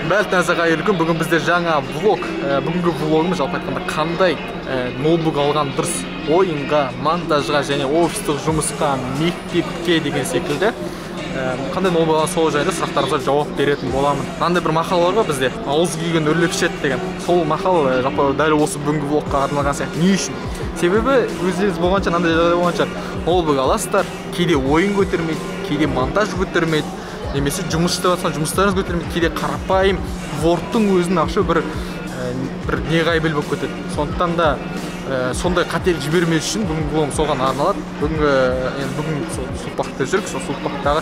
Бәріңізге қайырлы күн. Бүгін бізде жаңа влог. Бүгінгі влогымыз жалпы айтқанда қандай ноутбук алған дұрыс ойынға, монтажға және офистік жұмысқа, мектепке деген секілді. Қандай ноутбук алған сол жайлы сұрақтарыңызға жауап беретін боламын. Мынандай бір мақал бар ғой бізде, ауыз күйген үрлеп ішеді деген. Сол мақал жалпы дәл осы бүгінгі влогқа арналған сияқты. Не үшін? Себебі өздеріңіз болғанша, мынандай жағдай болғанша ноутбук аласыздар, кейде ойын көтермейді, кейде монтаж көтермейді, немесе жұмыс істеп жатқан жұмыстарыңыз көтермейді, кейде қарапайым Word-тың өзінің ақша бір неғайбіл болып кетеді. Сондықтан да сондай қателік жібермес үшін бүгінгі влогым соған арналады. Бүгінгі енді бүгін сол Сулпакта жүрік, сол Сулпактағы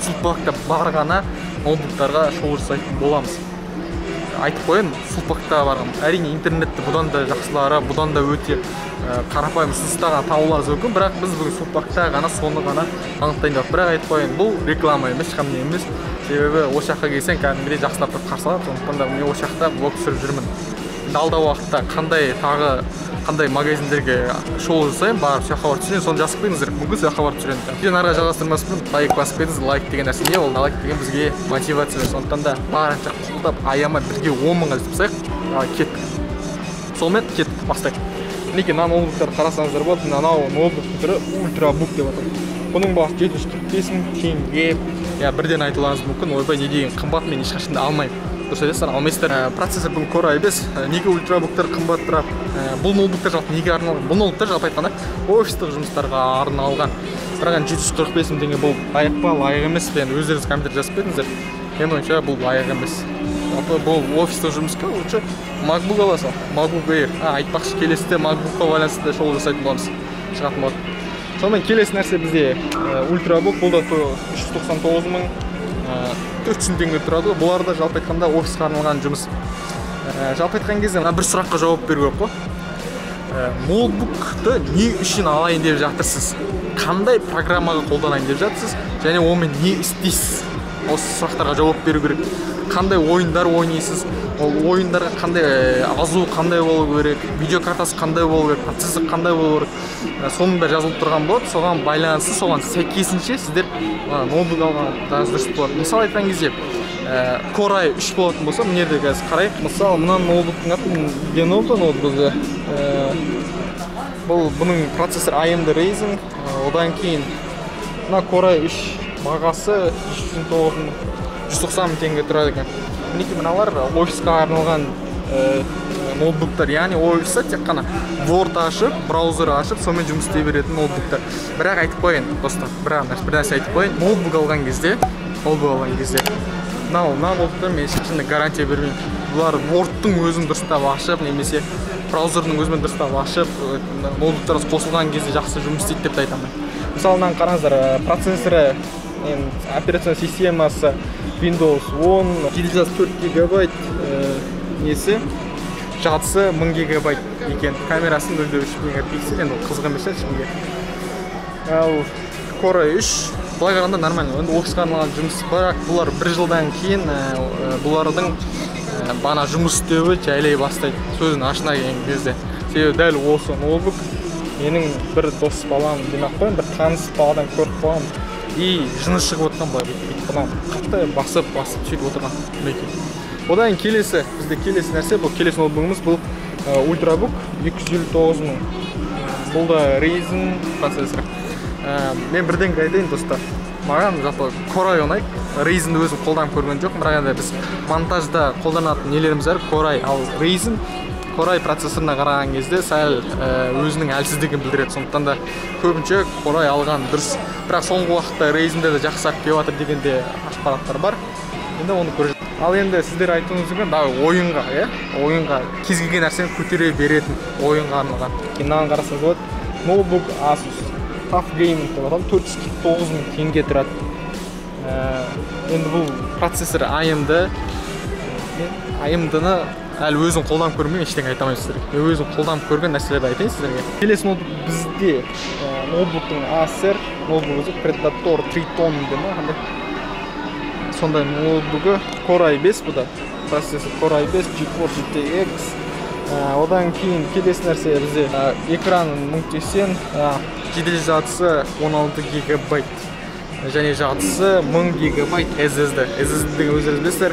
Сулпакта бар ғана ноутбуктарға шолу жасайтын боламыз. Айтып қояйын, Сулпакта барған. Әрине интернетте бұдан да жақсылары, бұдан да өте қарапайым ұсыныстарға табуларыңыз мүмкін, бірақ біз бүгін Сулпакта ғана соны ғана анықтайын деп. Бірақ айтып қояйын, бұл реклама емес, ешқандай емес. Себебі осы жаққа келсең кәдімгідей жақсылап тұрып қарсы алады. Сондықтан да мен осы жақта влог түсіріп жүрмін. Алдағы уақытта қандай магазиндерге шолу жасаймын, барып сол жаққа барып түсіремін, соны жазып қойыңыздар. Мүмкін сол жаққа барып түсіремін. Видеоны ары қарай жалғастырмас бұрын лайк басып кетіңіз. Лайк деген нәрсе не ол? Лайк деген бізге мотивация. Сондықтан да барынша қолдап, аямай бірге 10 мыңға жетіп тастайық. Ал кеттік. Сонымен кеттік, бастайық. Мінекей мына ноутбуктарды қарасаңыздар болады. Мынау ноутбуктың түрі ультрабук деп аталады. Бұның бағасы 745 мың теңге. Я бірден айтуларыңыз мүмкін, ойбай не деген қымбат, мен ешқашан да алмаймын. Дұрыс айтасыздар, алмайсыздар. Процессор бүгін Core i5. Неге ультрабуктар қымбатырақ? Бұл ноутбуктар жалпы неге арналған? Бұл ноутбуктар жалпы айтқанда офистік жұмыстарға арналған. Бірақ енді 745 мың теңге бұл лайық па, лайық емес пе? Енді өздеріңіз комментарий жазып кетіңіздер. Менің ойымша бұл лайық емес. Жалпы бұл офистік жұмысқа лучше MacBook аласың. MacBook Air. Айтпақшы, келесіде MacBookқа байланысты шолу жасайтын боламыз. Шығатын болады. Сонымен келесі нәрсе бізде ультрабук, бұл да 399 мың 400 теңге тұрады. Бұлар да жалпы айтқанда офисқа арналған жұмыс. Жалпы айтқан кезде мына бір сұраққа жауап беру керек қой. Ноутбукты не үшін алайын деп жатырсыз? Қандай программаға қолданайын деп жатырсыз? Және онымен не істейсіз? Осы сұрақтарға жауап беру керек. Қандай ойындар ойнайсыз? Ол ойындарға қандай азу қандай болу керек, видеокартасы қандай болу керек, процессор қандай болу керек, соның бәрі жазылып тұрған болады. Соған байланысты, соған сәйкесінше сіздер ноутбук алғандарыңыз дұрыс болады. Мысалы айтқан кезде Core i3 болатын болса, мына жерде қазір қарайық. Мысалы мына ноутбуктың аты Lenovo ноутбугі. Бұл бұның процессор AMD Ryzen. Одан кейін мына Core i3 бағасы 190 мың теңге тұрады екен. Мінекей мыналар офисқа арналған ноутбуктар, яғни офиста тек қана Word ашып, браузер ашып, сонымен жұмыс істей беретін ноутбуктар. Бірақ айтып қояйын, достар, бір нәрсе айтып қояйын. Ноутбук алған кезде мынау ноутбуктар мен ешқашан да гарантия бермеймін. Бұлар Word-тың өзін дұрыстап ашып, немесе браузердің өзімен дұрыстап ашып, ноутбуктарыңыз қосылған кезде жақсы жұмыс істейді деп те айта алмаймын. Мысалы мынаны қараңыздар, процессоры, операционный системасы Windows 10, 704 гигабайт, несі, жадысы 1000 гигабайт екен. Камерасы 0,3 мегапиксель, енді ол қызық емес ешкімге. Ал Core i3 былай қарағанда нормально. Енді офисқа арналған жұмыс, бірақ бұлар бір жылдан кейін бұлардың бана жұмыс істеуі жайлай бастайды, сөзін ашына келген кезде. Себебі дәл осы ноутбук менің бір дос балам демей ақ қояйын, бір таныс баладан көріп қойғанмын. И жыны шығып отырған, былай бүйтіп мына қатты басып сөйтіп отырған. Мінекей. Одан келесі, бізде келесі нәрсе, бұл келесі ноутбугымыз, бұл ультрабук 259 мың. Бұл да Ryzen процессоры. Мен бірден айтайын, достар. Маған жалпы Core i ұнайды. Ryzenді өзім қолданып көрген жоқпын, бірақ енді біз монтажда қолданатын нелеріміз бар, Core i. Ал Ryzen Core i процессорына қараған кезде сәл өзінің әлсіздігін білдіреді. Сондықтан да көбінше Core i алған дұрыс. Бірақ соңғы уақытта Ryzenде де жақсарып келіп жатыр деген де ақпараттар бар. Енді оны көре. Ал енді сіздер айтуыңыз мүмкін, давай ойынға, иә? Ойынға кез келген нәрсені көтере беретін ойынға арналған. Мынаны қарасаңыз болады. Ноутбук Asus TUF Gaming деп аталады. 449 мың теңге тұрады. Енді бұл процессор AMD. Мен AMD-ны әлі өзім қолданып көрмеймін, ештеңе айта алмаймын сіздерге. Мен өзім қолданып көрген нәрселерді айтайын сіздерге. Келесі ноутбук бізде ноутбуктың Acer ноутбугы Predator Triton деп ма, қандай? Сондай ноутбугы Core i5 бұл да. Процессор Core i5 GeForce GTX. Одан кейін келесі нәрсе бізде экраны 1080, жедел жадысы 16 гигабайт. Және жадысы 1000 гигабайт SSD. SSD деген өздеріңіз білесіздер,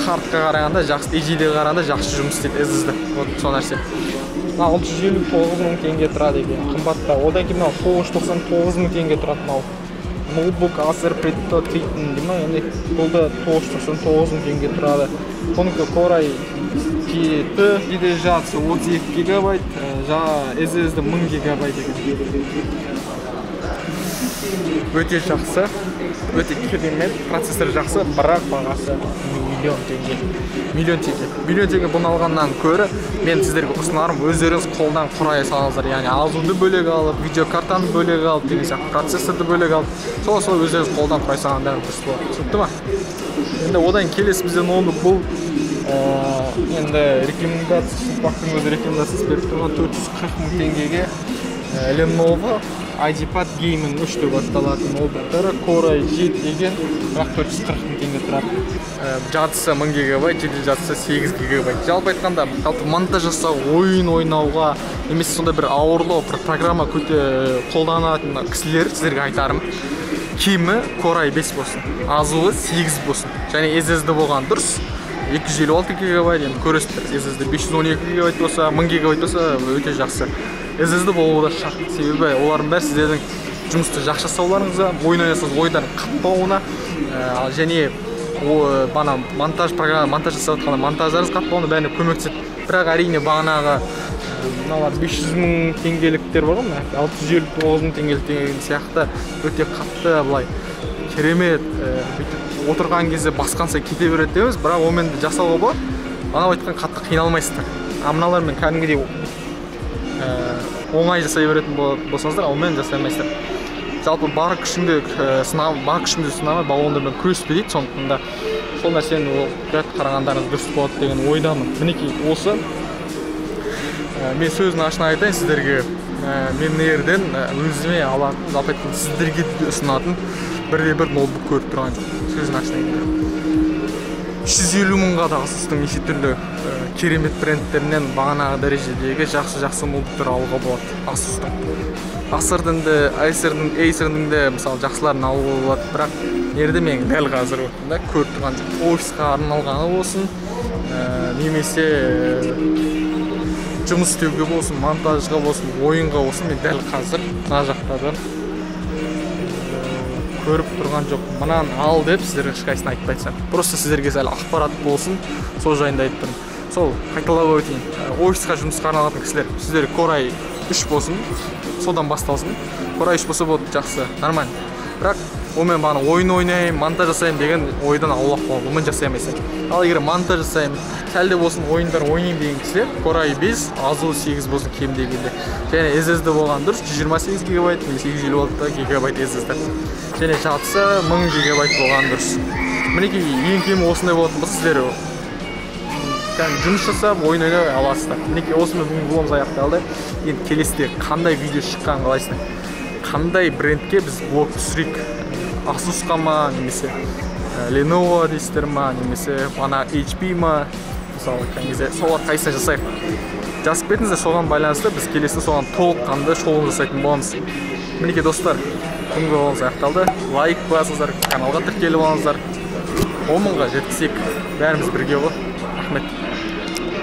хардқа қарағанда жақсы, HD-ге қарағанда жақсы жұмыс істейді SSD. Вот сол нәрсе. Мына 659 мың теңге тұрады екен, қымбатта. Одан кейін мынау 999 мың теңге тұрады мынау. Ноутбук Acer Predator Triton деймін, яғни бұл да 999 мың теңге тұрады. Бұнікі Core i7 дейді, жадысы 32 гигабайт, SSD 1000 гигабайт екен. Өте жақсы, өте керемет, процессор жақсы, бірақ бағасы миллион теңге. Миллион теңге. Миллион теңге бұны алғаннан көрі, мен сіздерге ұсынарым, өздеріңіз қолдан құрай салыңыздар. Яғни азуды бөлек алып, видеокартаны бөлек алып, деген сияқты, процессорды бөлек алып, сол өздеріңіз қолдан құрай салғандар дұрыс болады. Түсінікті ма? Енді одан келесі бізде ноутбук бұл, енді рекомендация, Сулпақтың өзі рекомендациясы беріп тұрған 440 мың теңгеге Lenovo IdeaPad Gaming 3 деп аталатын ноутбуктары Core i7 деген, бірақ 440 мың теңге тұрады. Жадысы 1000 гигабайт, жедел жадысы 8 гигабайт. Жалпы айтқанда, жалпы монтаж жасау, ойын ойнауға немесе сондай бір ауырлау, бір программа қолданатын кісілер, сіздерге айтарым, кемі Core i5 болсын, азуы 8 болсын. Және SSD болған дұрыс. 256 гигабайт, енді көресіздер, SSD 512 гигабайт болса, 1000 гигабайт болса өте жақсы. SSD болуы да шарт, себебі олардың бәрі сіздердің жұмысты жақсы жасауларыңызға, ойын ойнасаңыз ойындардың қатпауына, және бана монтаж программа, монтаж жасап жатқанда монтаждарыңыз қатпауына бәріне көмектеседі. Бірақ әрине бағанағы мыналар 500 мың теңгеліктер бар ғой, мына 659 мың теңгелік деген сияқты өте қатты былай керемет, бүйтіп отырған кезде басқан сайын кете береді дейміз, бірақ онымен де жасауға болады. Анау айтқан қатты қиналмайсыздар. А мыналармен кәдімгідей оңай жасай беретін болсаңыздар, онымен жасай алмайсыздар. Жалпы бар күшіңді бар күшіңді сынамай баллондармен күреспе дейді, сондықтан да сол нәрсені мұқият қарағандарыңыз дұрыс болады деген ойдамын. Мінекей осы. Мен сөзін ашына айтайын сіздерге, мен мына жерден өзіме алатын, жалпы айтқанда сіздерге де ұсынатын бірде-бір ноутбук көріп тұрған жоқпын. Сөзін ашына айтайын. 350 мыңға да Asus'тың неше түрлі керемет брендтерінен бағанағы дәрежедегі жақсы-жақсы ноутбуктар алуға болады Asus'тың. Acer'дің де, Acer'дің де мысалы жақсыларын алуға болады, бірақ жерде мен дәл қазір да көріп тұрған жоқ. Офисқа арналғаны болсын, немесе жұмыс істеуге болсын, монтажға болсын, ойынға болсын, мен дәл қазір мына жақтардан көріп тұрған жоқ. Мынаны ал деп сіздерге ешқайсысын айтпай айтсам. Просто сіздерге сәл ақпарат болсын, сол жайында айтып тұрмын. Сол қайталап өтейін. Офисқа жұмысқа арналатын кісілер, сіздер Core i3 болсын, содан басталсын. Core i3 болса болады, жақсы, нормально. Бірақ онымен бағана ойын ойнаймын, монтаж жасаймын деген ойдан аулақ болыңыз, онымен жасай алмайсың. Ал егер монтаж жасаймын, сәл де болсын ойындар ойнаймын деген кісілер Core i5, азуы 8 болсын кем дегенде. Және SSD болған дұрыс, 128 гигабайт немесе 256 гигабайт SSD. Және жадысы 1000 гигабайт болған дұрыс. Мінекей ең кемі осындай болатын болса, сіздер кәдімгі жұмыс жасап, ойын ойнай аласыздар. Мінекей осымен бүгінгі влогымыз аяқталды. Енді келесіде қандай видео шыққанын қалайсыздар? Қандай брендке біз влог түсірейік? Asus'қа ма, немесе Lenovo дейсіздер ма, немесе ана HP ма? Мысалы, кәдімгі солар қайсысын жасайық? Жазып кетіңіздер, соған байланысты біз келесі соған толыққанды шолу жасайтын боламыз. Мінекей достар, бүгінгі влогымыз аяқталды. Лайк басыңыздар, каналға тіркеліп алыңыздар. 10 мыңға жеткізейік, бәріміз бірге ғой. Рахмет.